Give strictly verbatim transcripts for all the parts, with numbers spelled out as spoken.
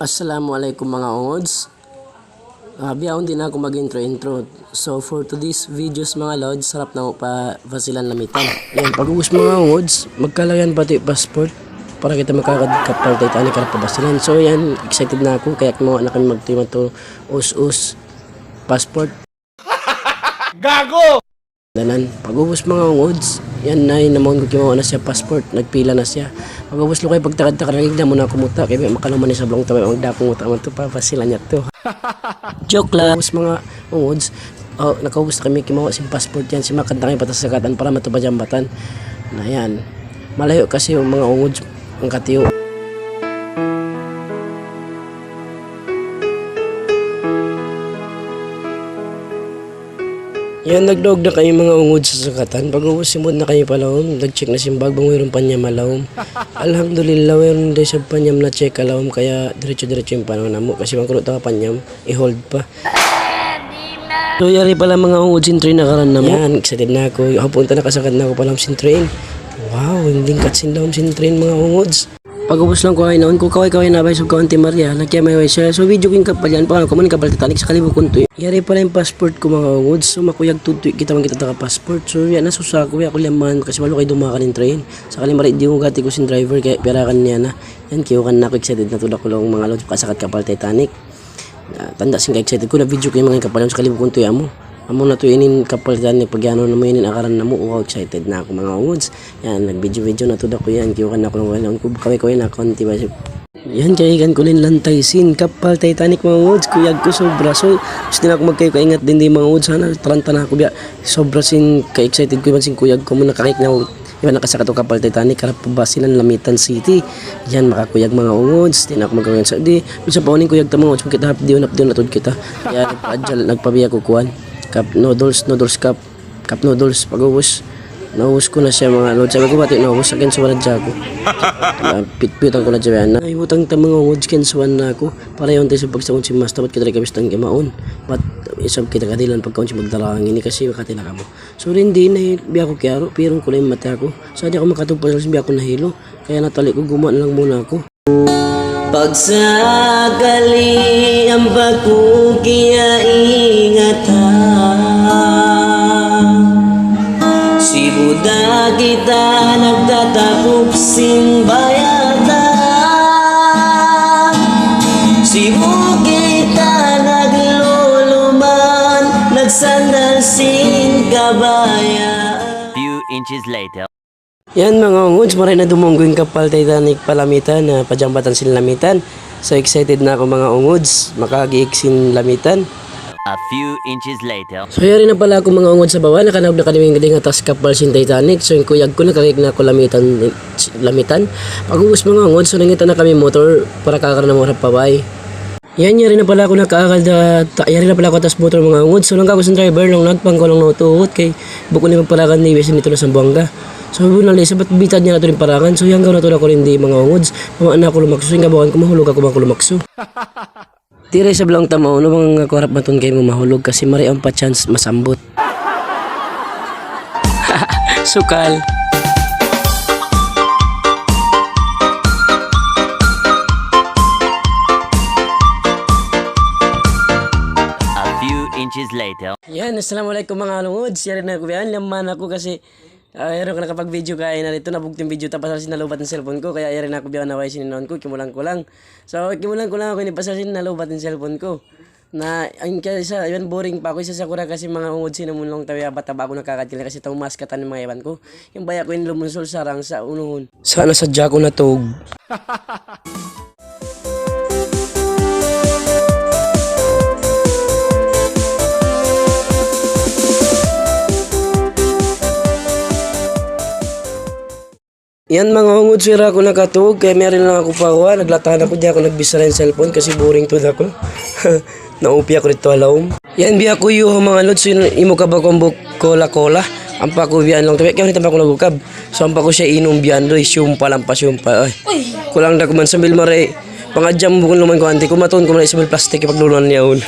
Assalamualaikum, manga unguds. Ah, bihaun di' na aku mag-intro-intro. So, for today's videos, manga lods, sarap namu' pa Basilan Lamitan. Yan, pag-ubus, manga unguds, magkalayan pati passport para kita makakad kapal Titanic harap pa Basilan. So, yan, excited na aku, kaya kimawa' na kami magtuy-matuy, us-us, passport. Gago! Danan. Pag-ubus, manga unguds, yan na in amun ku, kimawa' na siya passport, nagpila na siya. Pag-ubus, lugay pagtakad-takad, nagigda muna aku muta', kaya makaluman ni sablong tabi, magdakong muta' man tu, pa Basilan niya tu. Joke lang. Pag-ubus, manga unguds, oh, nakaubus na kami, kimawa' sin passport yan, simakad na kami pa taas sakatan para matu pa jambatan. Na yan. Malayu' kasi, manga unguds, in katiyu'. Yan, nagdaug na kami, manga unguds, ha sakatan. Pag-ubus, simud na kami pa lawm, nag-check na sin bag bang wayruun panyam ha lawm. Alhamdulillah, wayruun da isab panyam na-check ha lawm, kaya diretso-diretso in panahun namu'. Kasi bang kunu' ta panyam, i-hold pa. So, yari pala, manga unguds, in train nakaran namu'. Yan, excited na aku. Hapun ta nakasakad na aku pa lawm sin train. Wow, in lingkat sin lawm sin train, manga unguds. Pag-ubus laung ku, ay, naun ku, kaway-kaway na bay, isab kaw Auntie Maria, na kaya may way siya. So, video ku in kapal yan, pangalan ku man in kapal Titanic, sakali bukun tuud. Yari pala in passport ku, manga unguds. So, makuyag tuud tuud kita bang kita taga passport. So, yan, nasusa aku, ya aku liyaman, kasi malu kay dumakan in train. Sakali mari di' ku gati ku sin driver, kaya piyarakan niya na. Yan, kiyukan na aku, excited na tuud aku laung, manga lods, kasakat kapal Titanic. Ah, tanda' sin ka-excited ku, na-video ku in manga kapal yan, sakali bukun tuud amu. Amu na tuud in kapal yan, pag-anu namu' in agaran namu', wow, excited na aku, manga unguds. Yan, nag-video-video na tuud aku yan, kiyukan na aku laung, kaway-kaway na aku, Auntie Maria. Yan, kiyukan ku na in lantay sin kapal Titanic, manga unguds, kuyag ku sobra. So, gusto na aku magkayu kaingat dayn di, manga unguds, sana taranta na aku biya'. Sobra sin ka-excited ku, iban sin kuyag ku, amu nakakayik na aku. Iban nakasakat aku kapal Titanic, harap pa Basilan, Lamitan City. Yan, makakuyag, manga unguds, di' na aku magkakuyag sa' di'. Minsan pa uning kuyag ta, manga unguds, kita harap diun, harap diun na tuud kita. Yan, nagpa-adjal, nagpabiya' aku kuwan. Cup noodles, noodles cup, cup noodles, pag-ubus. Naubus ku na siya, manga lods. Sabi ku, "Bati' naubus, akin suwan na jaku." Na, pit-, pitan ku na jaku yan. Ay, butang ta, manga unguds, kin suwan na aku. Para yaun tayo sa pagsaun sin mas, tapat kita rin kabis tang kimaun. Bat, isab kita kadilan pagkaun sin magdarang ini kasi makati na kamu. So, di' na, biya' aku kiyaru', pirung ku na in mata ku. Sa' di' aku makatug pasal sin biya' aku nahilu. Kaya natali ku, gumuwa' na lang muna aku. Pagsakali ampa ku kiyaingatan, sibu' da kita nagtatakup sin bayatan, sibu' kita nagluluman, nagsandal sin kabayaan. Few inches later. Yan, manga unguds, maray na dumunggu in kapal Titanic pa Lamitan, ah, pa jambatan sin Lamitan. So excited na aku, manga unguds, makagiik sin Lamitan. A few inches later. So yari na pala aku, manga unguds, ha bawa, nakanaug na kami dayn ha taas kapal sin Titanic. So in kuyag ku, nakagiik na aku Lamitan, Lamitan. Pag-ubus, manga unguds, so nangita' na kami motor para kakaran na mura pa bay. Yan, yari na pala aku nakaagad, ah, ta-, yari na pala aku ha taas motor, manga unguds. So, laung ku sin driver, laung, nagpangko lang na utuhut kay bukun na magparagan di' biya' sin didtu na Zamboanga. So, bunal na isab bat bitad niya na tuud in paragan. So, yan, gawin na tuud aku rin di, manga unguds. Mama na aku lumaksu, in kabukan ku mahulug aku bang aku lumaksu. Tira isab laung tamaw, no, bang aku harap matun kaymu mahulug kasi mari ang pa chance masambut. Sukal. A few inches later. Yan, assalamualaikum, manga unguds. Yari na aku yan, liyaman aku kasi, ah, yari aku nakapag-video kaina didtu, nabugtu' in video ta pasal sin nalubat in cellphone ku, kaya yari na aku biya' na way sin hinaun ku, kimulang-kulang. So, kimulang-kulang aku ini pasal sin nalubat in cellphone ku. Na, in kaysa, yan, boring pa aku, isa sa kura kasi, manga unguds, sin amun laung ta biya' bata' pa aku nakakadkil kasi tau mas katan in manga iban ku. In baya' ku in lumunsul sarang sa' unuhun. Sana sadja aku natug. Yan, manga unguds, wayra aku nakatug, kaya miyari lang aku pa kuwan, naglatahan aku, di' aku nagbisara in cellphone kasi boring tuud aku. Naupi aku didtu ha lawm. Yan, biya' ku yuhu, manga lods, in imu kab aku hambuuk Cola-Cola. Ampa ku biya' laung ta biya' kaya, ampa ku nagukab. So, ampa ku siya inum biya' yan, doy, siyumpal, ampa siyumpal, ay. Kulang da kuman sambil mari. Pangadji' mu bukun luman ku, anti' ku matuun ku man isab plastik ipagluluan niya yaun.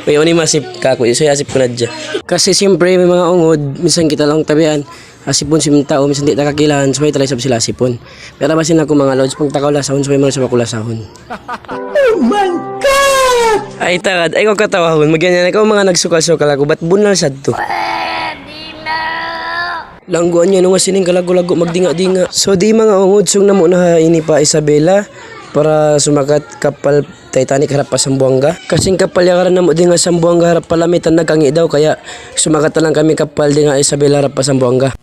May uni masip kaku', so iyasip ku na hadja. Kasi siyempre, manga ungud, minsan kita laung tabian, asipun sin tau, minsan di' ta kakilahan, subay ta isab sila asipun. Pero basi na aku manga lods, pagtakaw lasahun, subay man isab aku lasahun. Oh my God! Ay, tagad, ay, kaw katawahun, magyan niya na ikaw, manga nagsuka-suka lagu, bat bunnal sadtu. Langguan niya nung sining kalagu-lagu magdinga-dinga. So, di manga ungud, sung namu' na ha ini pa Isabela para sumakat kapal Titanic harap pa Sambuanga. Kasi in kapal yakaran namu' di nga Sambuanga harap pa Lamitan nagkangi' daw, kaya sumakat na lang kami kapal di nga Isabela harap pa Sambuanga.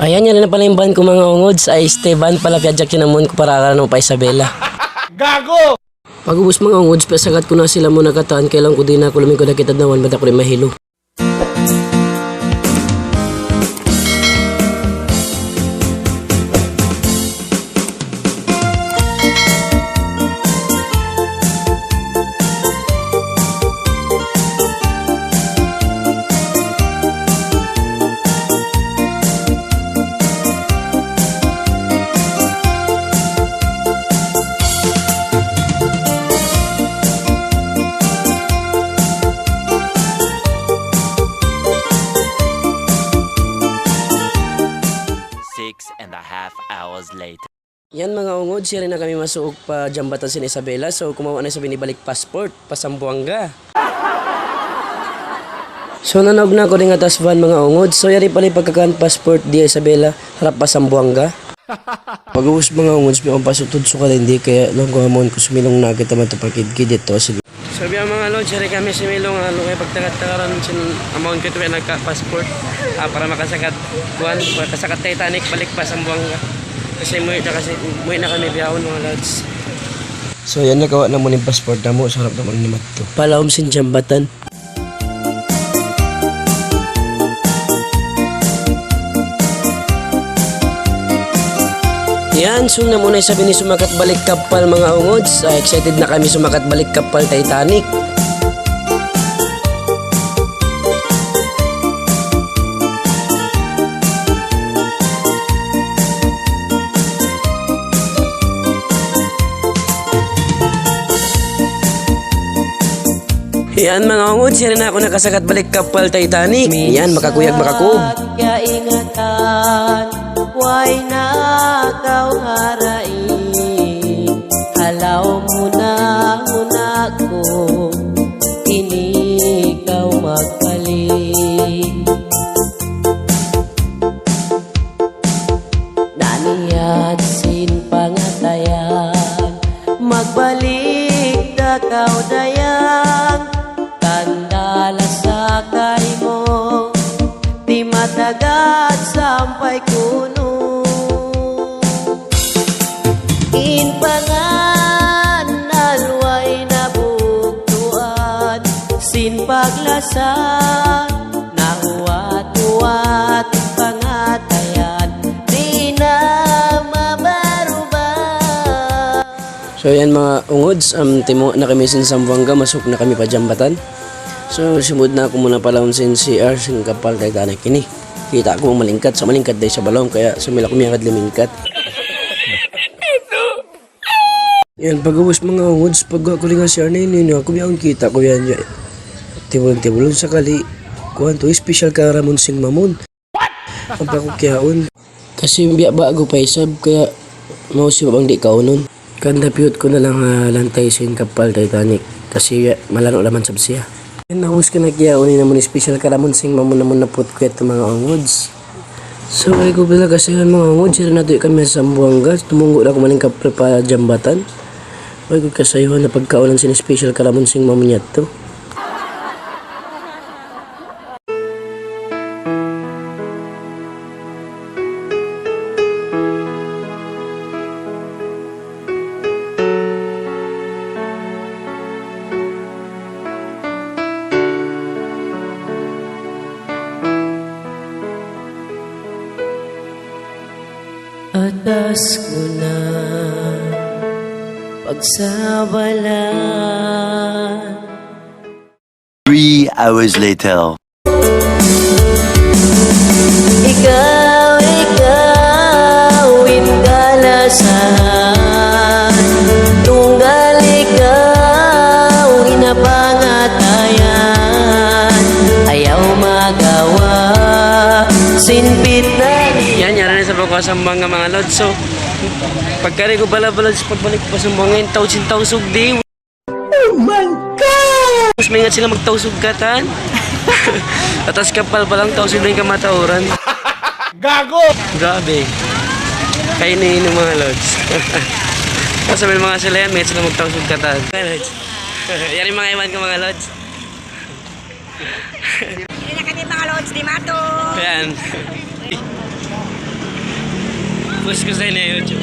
Ayan, yan na pala in van ku, manga unguds. Ay, este van pala, piyajak yan amun ku para akaran mu pa Isabela. Gago! Pag'ubus, manga unguds, piyasagat ku na sila muna katan, kaya laung ku di' na aku lumingkud ha kitadnawan, bat aku di' mahilu. Six and a half hours later. Yan, manga unguds, yari na kami masuuk pa jambatan sin Isabela. So, kumawa' na isab ini balik passport pa Sambuanga. So, nanaug na aku dayn ha taas van, manga unguds. So, yari pala in pagkakan passport di Isabela harap pa Sambuanga. Pag'ubus, manga unguds, piyaun pa sutud suka dayn di, kaya laung ku amun ku sumilung na kita matu pakidkid didtu sila. So, biya' manga lods, yari kami similung, unu, kaya pagtagad-tagaran sin amun ku itu kaya nagka-passport, ah, para makasakat, kuwan, makasakat Titanic balik pa Sambuanga. Kasi muwi' na kasi, muwi' na kami bihaun, manga lods. So, yan, nakawa' namu' in passport namu', sarap namu' in madtu. Palaum sin jambatan. Yan, sung namu' na isab ini sumakat balik kapal, manga unguds. Ah, excited na kami sumakat balik kapal Titanic. Yan, manga unguds, yari na aku nakasakat balik kapal Titanic. Yan, makakuyag, makakuyag. Kaingatan, way na kaw ha daig. Halaum muna-muna ku, ini kaw magbalik. Naniyat sin pangatayan, magbalik da kaw dayn, tanda' lasa kaymu, di' matagad sampay kunu'. In pangannal way nabugtuan, sin paglasa nahuwat-huwat, in pangatayan di' na mabaruba. So, yan, manga unguds, am, timu' na kami sin Sambuanga, masuk na kami pa jambatan. So, simud na aku muna palaum sin C R sin kapal Titanic ini. Kita' ku malingkat, sa' malingkat da isab ha lawm, kaya sumila aku miyagad limingkat. Yan, pag'ubus, manga unguds, pagguwa' ku dayn ha C R ini, ini, ini, aku biya' awn kita' ku yan, yan. Tibulun-tibulun sakali, kuwan tu, special karamun sin mamun. Ampa ku kiyaun. Kasi biya' ba'gu pa isab, kaya mausip bang di' kaunun. Kanda piyut ku na lang ha lantay sin kapal Titanic. Kasi malanu' laman sab siya. Yan, ubus ku na kiyaun, ini namun special karamun sin mamun namun naput ku yadtu, manga unguds. So, way ku pila kasayuhan, manga unguds, yari na tuud kami ha Sambuanga, tumunggu' na aku maling kapal pa jambatan. Way ku kasayuhan na pagkaunan sin special karamun sin mamun yadtu. Atas ku na pagsabalan. Three hours later. Ikaw, ikaw in kalasahan, tunggal ikaw in pangatayan, ayaw magawa sin pitna. Yan, yari na sa pagkakasambang nga, mga lods. So, pagkari ku pala, lods, pagbalik ku pa Sambuangan, taud sin Tausug di. Oh my God! Mas maingat sila magtausug katan. Atas kapal pa lang, Tausug na in kamatauran. Gago! Grabe. Kaya ini, ini, mga lods. Tapos may mga sila yan, maingat sila magtausug katan. Mga lods. Yari mga iwan ko, mga lods. Hindi na kami, mga lods, di mato. Ayan. Post ku sa inyo YouTube.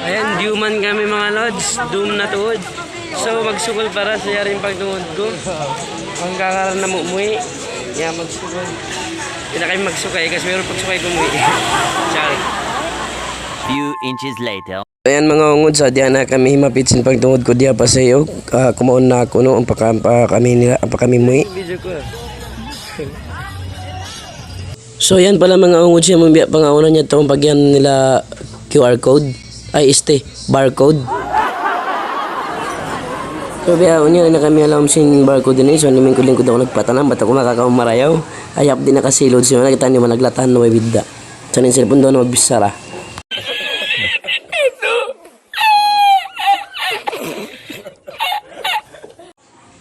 Ayan, diyuman kami, mga lods. Dum na tuod. So, magsukul para sa yaring pagtungud ku. Ang kakaran na muwi. Yan, magsukul. Hindi na kami magsukay kasi meron pagsukay kumuwi. Char. Few inches later. Ayan, mga unguds, sa diyan na kami himapit sin pagtungud ku diya pa sa iyo. Ah, kumaun na aku, no, ang paka-, ang pa kami nila, ang pa kami muwi. So, yan pala, mga unguds, yan, mabaya' pangaunan niya itong pagyan nila Q R code. Ay, este, barcode. So, biya', unya na kami alam sin barcode ini. So, nimin kuling kuda ko nagpatanam, bat aku makakaun marayaw. Ayap di nakasilod siya, nakita niyo, managlatan na may bidda. Sa nin cellphone doon, magbisara.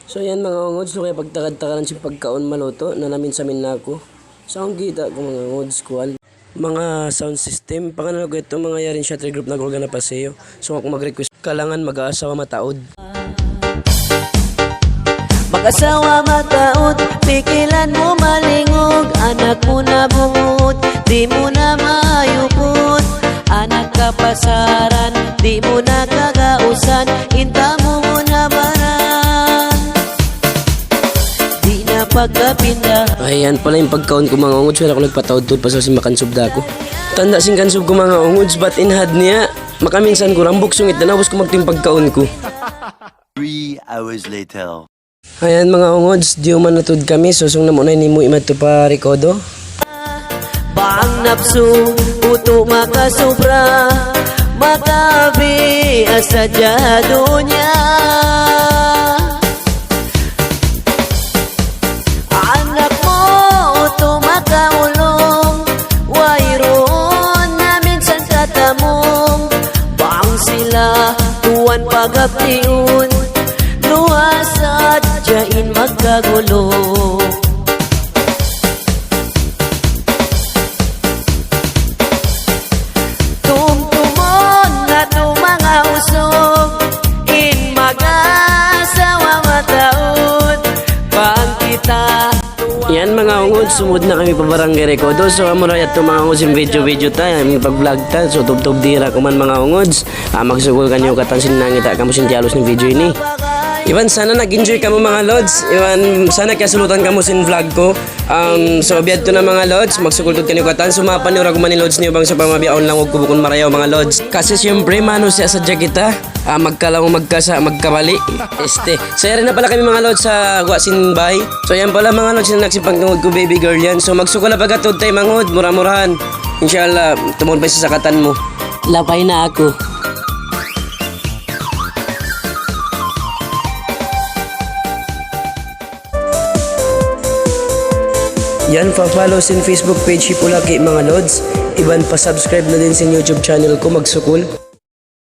So, yan, mga unguds, no, kaya pagtakad-takaran sin pagkaun maluto, nanamin-samin na aku. So, ang kita ku, mga unguds, kuwan. Mga sound system, pangalan ku ito, mga yarin siya, three group na gulga na paseo. So, aku mag-request, kalangan mag-aasawa mataud. Mag-asawa mataud, pikilan mu malingug, anak mu na bungud, di' mu na mayuput, anak kapasaran, di' mu na kagausan, in tamu mu na baran, di' na pagkapinda. Ayan pala in pagkaun ku, mga unguds, wala' aku nagpataud-taud pasal sin makansub da aku. Tanda' sin kansub ku, mga unguds, bat in had niya, makaminsan ku rambuk sungit na naubus ku magtuy in pagkaun ku. Three hours later. Ayan, mga unguds, diyuman na tuud kami. Susung na muna ini muwi' madtu pa Recodo. Bang napsu, utu' makasubra, makabi' sadja dunya. Anak mu, utu' makaulung, wayruun na minsan katamung. Bang sila tuwan pagabtiun, luha sadja in magkagulu. Tumtumun natu' manga usug, in mag-asawa mataud, bang kita. Yan, mga unguds, sumud na kami pa Barangay Recodo. So, amura yadtu, mga unguds, in video-video ta, in pag-vlog ta. So, tubtub dira kuman, mga unguds. Ah, magsukul kaniyu katan sin nangita' kamu sin tiyalus sin video ini. Iban sana nag-enjoy kamu, mga lods. Iban sana kiyasulutan kamu sin vlog ku. Um, so, biya' yadtu na, mga lods. Magsukul tuud kaniyu katan. So, mapan niyu ra kuman in lods niyu bang sa pamabiaun lang ug kubukun marayaw, mga lods. Kasi siyempre, manusiya' sadja kita. Ah, magkalaw, magkasa, magkabali. Este. So, yari na pala kami, mga lods, sa guwa' sin bay. So, yan pala, mga lods, in anak sin pagtungud ku, baby girl yan. So, magsukul na pagkatud tayo, mangud, mura-murahan. Inshallah, tumun pa in sasakatan mu. Lapay na aku. Yan, pa-follow sin Facebook page hi Pulaki, mga lods. Iban pa-subscribe na din sin YouTube channel ku, Magsukul.